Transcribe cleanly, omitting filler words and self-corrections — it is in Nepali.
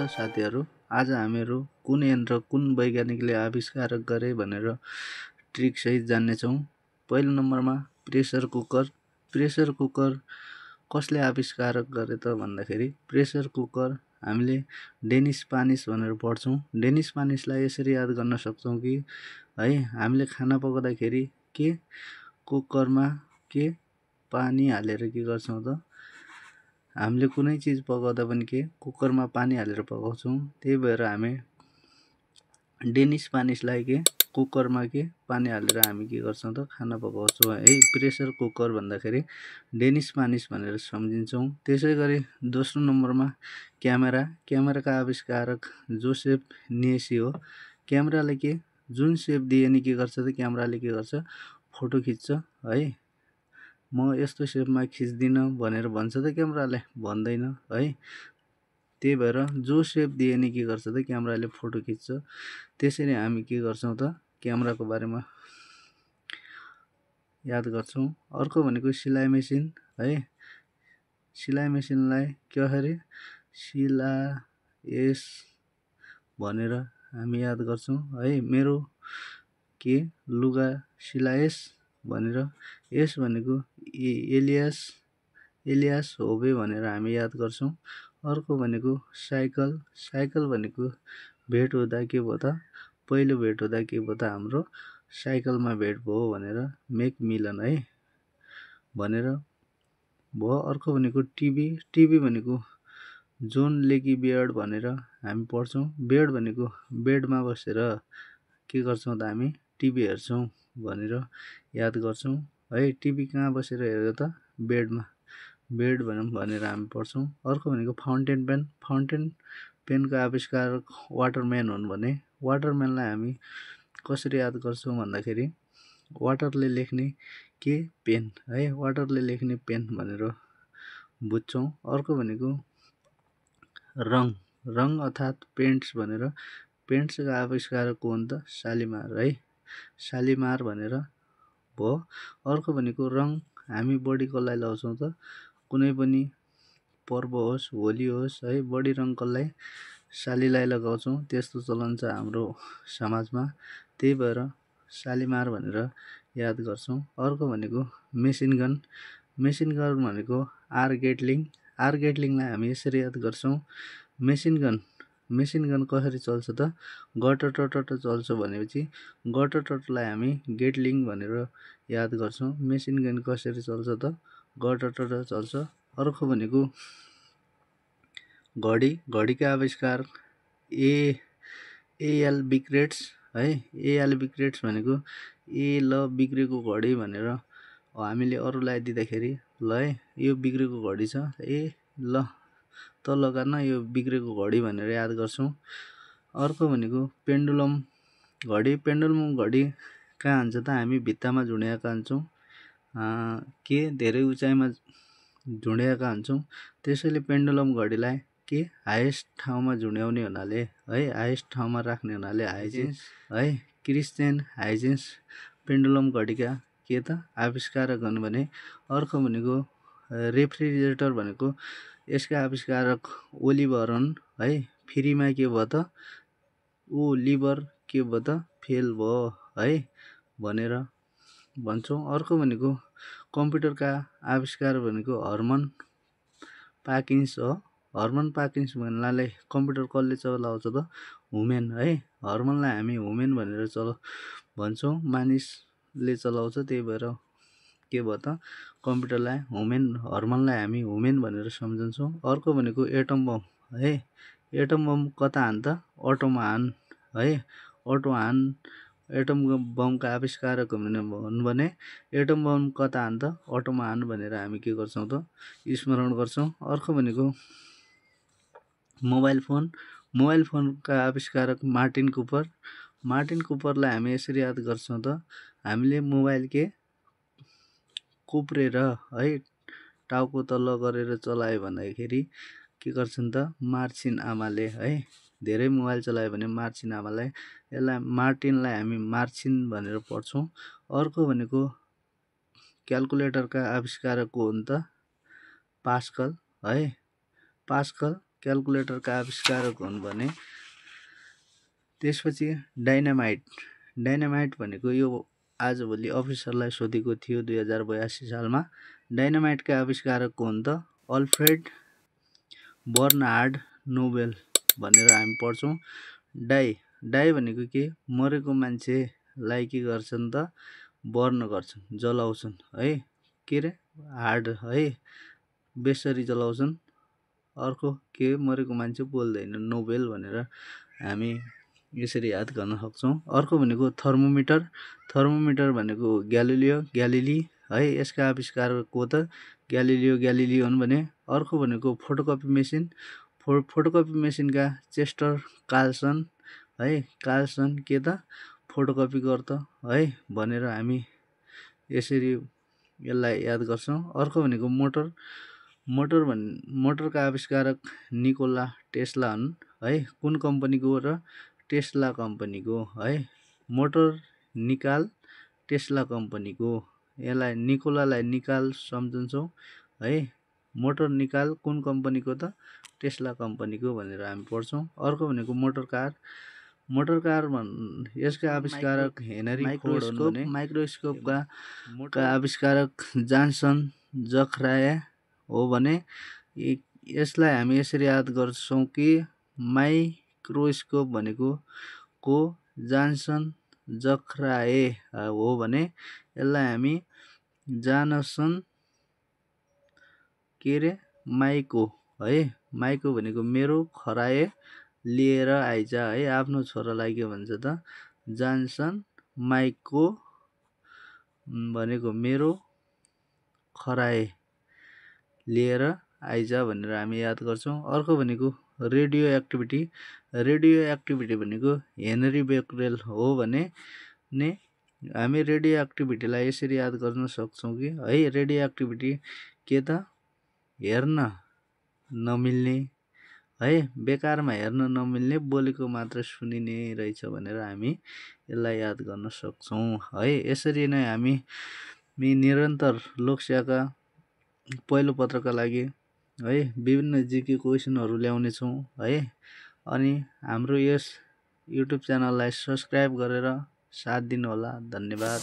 साथीहरू, आज हामीहरू कुन यन्त्र कुन वैज्ञानिकले आविष्कार गरे भनेर ट्रिक सहित जान्नेछौँ। पहिलो नम्बरमा प्रेसर कुकर। प्रेसर कुकर कसले आविष्कार गरे त भन्दाखेरि प्रेसर कुकर हामीले डेनिस पानिस भनेर पढ्छौँ। डेनिस पानिसलाई यसरी याद गर्न सक्छौँ कि है हामीले खाना पकाउँदाखेरि के कुकरमा के पानी हालेर के गर्छौँ त हामीले कुनै चिज पकाउँदा पनि के कुकरमा पानी हालेर पकाउँछौँ। त्यही भएर हामी डेनिस पानिसलाई के कुकरमा के पानी हालेर हामी के गर्छौँ त खाना पकाउँछौँ है। प्रेसर कुकर भन्दाखेरि डेनिस पानिस भनेर सम्झिन्छौँ। त्यसै गरी दोस्रो नम्बरमा क्यामेरा। क्यामेराका आविष्कारक जोसेफ निएसी हो। क्यामेराले के जुन सेप दिए नि के गर्छ त क्यामेराले के गर्छ फोटो खिच्छ है। म यस्तो सेपमा खिच्दिनँ भनेर भन्छ त क्यामेराले भन्दैन है। त्यही भएर जो सेप दिए नि के गर्छ त क्यामेराले फोटो खिच्छ। त्यसरी हामी के गर्छौँ त क्यामेराको बारेमा याद गर्छौँ। अर्को भनेको सिलाइ मेसिन है। सिलाइ मेसिनलाई के अरे सिलाएस भनेर हामी याद गर्छौँ है। मेरो के लुगा सिलाएस भनेर यस भनेको एलियास होबे भनेर हामी याद गर्छौँ। अर्को भनेको साइकल। साइकल भनेको भेट हुँदा के भयो त पहिलो भेट हुँदा के भयो त हाम्रो साइकलमा भेट भयो भनेर मेक मिलन है भनेर भयो। अर्को भनेको टिभी। टिभी भनेको जोन लेकी बियर्ड भनेर हामी पढ्छौँ। बियर्ड भनेको बेडमा बसेर के गर्छौँ त हामी टिभी हेर्छौँ भनेर याद गर्छौँ है। टिभी कहाँ बसेर हेर्यो त बेडमा बेड भनौँ भनेर हामी पढ्छौँ। अर्को भनेको फाउन्टेन पेन। फाउन्टेन पेनको आविष्कारक वाटरम्यान हुन् भने वाटरम्यानलाई हामी कसरी याद गर्छौँ भन्दाखेरि वाटरले लेख्ने के पेन है। वाटरले लेख्ने पेन भनेर बुझ्छौँ। अर्को भनेको रङ। रङ अर्थात् पेन्ट्स भनेर पेन्ट्सको आविष्कारक को हुन् त शालिमार है। शालिमार भनेर भयो। अर्को भनेको रङ हामी बढी कसलाई लाउँछौँ त कुनै पनि पर्व होस् होली होस् है बढी रङ कसलाई शालीलाई लगाउँछौँ। त्यस्तो चलन छ हाम्रो समाजमा। त्यही भएर शालिमार भनेर याद गर्छौँ। अर्को भनेको मेसिन गन। मेसिन गन भनेको आर गेटलिङ। आर गेटलिङलाई हामी यसरी याद गर्छौँ। मेसिन गन कसरी चल्छ त गटटटट चल्छ भनेपछि गटटटलाई हामी गेटलिङ भनेर याद गर्छौँ। मेसिन गन कसरी चल्छ त गटटट चल्छ। अर्को भनेको घडी। घडीका आविष्कार एएल बिक्रेट्स है। एएल बिक्रेट्स भनेको ल बिग्रेको घडी भनेर हामीले अरूलाई दिँदाखेरि ल है यो बिग्रेको घडी छ ल त लगा न यो बिग्रेको घडी भनेर याद गर्छौँ। अर्को भनेको पेन्डुलम घडी। पेन्डुलम घडी कहाँ हुन्छ त हामी भित्तामा झुन्ड्याएका हुन्छौँ के धेरै उचाइमा झुन्ड्याएका हुन्छौँ। त्यसैले पेन्डुलम घडीलाई के हाइएस्ट ठाउँमा झुन्ड्याउने हुनाले है हाइएस्ट ठाउँमा राख्ने हुनाले हाइजेन्स है क्रिस्चियन हाइजेन्स पेन्डुलम घडीका के त आविष्कारक हुन् भने। अर्को भनेको रेफ्रिजरेटर भनेको यसका आविष्कारक ओलिभर हुन् है। फ्रीमा के भयो त लिभर के भयो त फेल भयो है भनेर भन्छौँ। अर्को भनेको कम्प्युटरका आविष्कार भनेको हर्मन पाकिन्स हो। हर्मन पाकिन्स भन्नाले कम्प्युटर कसले चलाउँछ त हुमेन है। हर्मनलाई हामी हुमेन भनेर भन्छौँ। मानिसले चलाउँछ त्यही भएर के भयो त कम्प्युटरलाई हर्मनलाई हामी हुमेन भनेर सम्झन्छौँ। अर्को भनेको एटम बम है। एटम बम कता हान् त अटोमा हान् है। अटो हान् एटम बमका आविष्कारक हुन् भने एटम बम कता हान् त अटोमा हान् भनेर हामी के गर्छौँ त स्मरण गर्छौँ। अर्को भनेको मोबाइल फोन। मोबाइल फोनका आविष्कारक मार्टिन कुपर। मार्टिन कुपरलाई हामी यसरी याद गर्छौँ त हामीले मोबाइल के कुप्रेर है टाउको तल्लो गरेर चलायो भन्दाखेरि के गर्छन् त मार्छिन् आमाले है। धेरै मोबाइल चलायो भने मार्छिन् आमालाई। यसलाई मार्टिनलाई हामी मार्छिन् भनेर पढ्छौँ। अर्को भनेको क्यालकुलेटरका आविष्कारक को हुन् त पास्कल है। पास्कल क्याल्कुलेटरका आविष्कारक हुन् भने त्यसपछि डाइनामाइट भनेको यो आजभोलि अफिसरलाई सोधेको थियो 2082 सालमा। डाइनामाइटका आविष्कारक हुन् त अल्फ्रेड बर्नार्ड नोबेल भनेर हामी पढ्छौँ। डाई भनेको के, मरेको मान्छेलाई के गर्छन् त बर्न गर्छन्, जलाउँछन् है, के रे हार्ड है, बेसरी जलाउँछन्। अर्को के, मरेको मान्छे बोल्दैन, नोबेल भनेर हामी यसरी याद गर्न सक्छौँ। अर्को भनेको थर्मोमिटर भनेको ग्यालिली है, यसका आविष्कारक को त ग्यालिलियो हुन् भने। अर्को भनेको फोटोकपी मेसिनका चेस्टर कार्लसन है, कार्लसन के त फोटोकपी गर्छ है भनेर हामी यसरी यसलाई याद गर्छौँ। अर्को भनेको मोटरका आविष्कारक निकोला टेस्ला हुन् है, कुन कम्पनीको र टेस्ला कम्पनीको है, मोटर निकाल टेस्ला कम्पनीको। यसलाई निकोलालाई निकाल सम्झन्छौँ है, मोटर निकाल कुन कम्पनीको त टेस्ला कम्पनीको भनेर हामी पढ्छौँ। अर्को भनेको मोटर कार यसका आविष्कारक हेनरी फोर्ड हुन् भने माइक्रोस्कोपका आविष्कारक जानसन जखराए हो भने यसलाई हामी यसरी याद गर्छौँ कि माइक्रोस्कोप भनेको को जानसन जखराए हो भने यसलाई हामी जानसन के रे माइको है, माइको भनेको मेरो, खराए लिएर आइज है, आफ्नो छोरालाई के भन्छ त जानसन माइको भनेको मेरो, खराए लिएर आइज भनेर हामी याद गर्छौँ। अर्को भनेको रेडियो एक्टिभिटी भनेको हेनरी बेकरेल हो भने हामी रेडियो एक्टिभिटीलाई यसरी याद गर्न सक्छौँ कि है, रेडियो एक्टिभिटी के त हेर्न नमिल्ने है, बेकारमा हेर्न नमिल्ने, बोलेको मात्र सुनिने रहेछ भनेर हामी यसलाई याद गर्न सक्छौँ है। यसरी नै हामी निरन्तर लोकसेवाका पहिलो पत्रका लागि है विभिन्न जीके क्वेसनहरू ल्याउने छौँ है। अनि हाम्रो यस युट्युब च्यानललाई सब्सक्राइब गरेर साथ दिनुहोला। धन्यवाद।